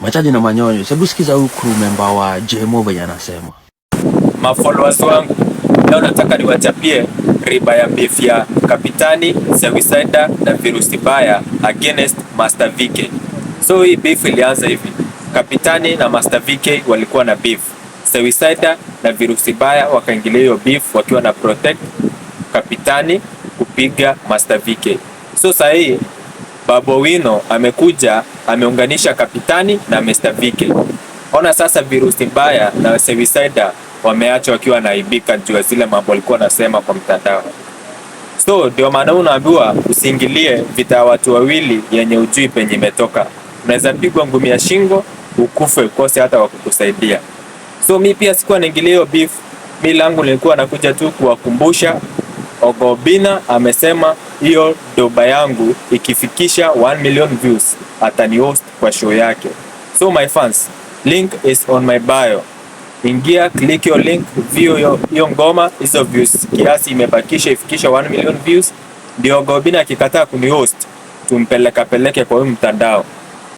Machaji na manyonyo. Hebu sikiza huyu crew member wa JMO venye anasema. Mafollowers wangu, leo nataka niwachapie riba ya beef ya Kapitani Sewisida na Virusi Baya against Master VK. So hii beef ilianza hivi. Kapitani na Master VK walikuwa na beef. Sewisida na Virusi Baya wakaingilia hiyo beef wakiwa na protect Kapitani kupiga Master VK. So saa hii Babu Owino amekuja ameunganisha Kapitani na Mr VK. Ona sasa Virusi Mbaya na Sewisida wameachwa wakiwa wanaaibika juu ya zile mambo walikuwa wanasema kwa mtandao. So ndio maana unaambiwa usiingilie vita ya watu wawili yenye ujui penye imetoka. Unaweza pigwa ngumi ya shingo ukufe ukose hata wa kukusaidia. So mi pia sikuwa naingilia hiyo beef. Mi langu nilikuwa nakuja tu kuwakumbusha Oga Obinna amesema hiyo doba yangu ikifikisha 1 million views atani host kwa show yake. So my fans, link is on my bio. Ingia, click your link, view hiyo ngoma, hizo views kiasi imebakisha ifikisha 1 million views, ndio Oga Obinna akikataa kuni host tumpeleka peleke kwa huyu mtandao.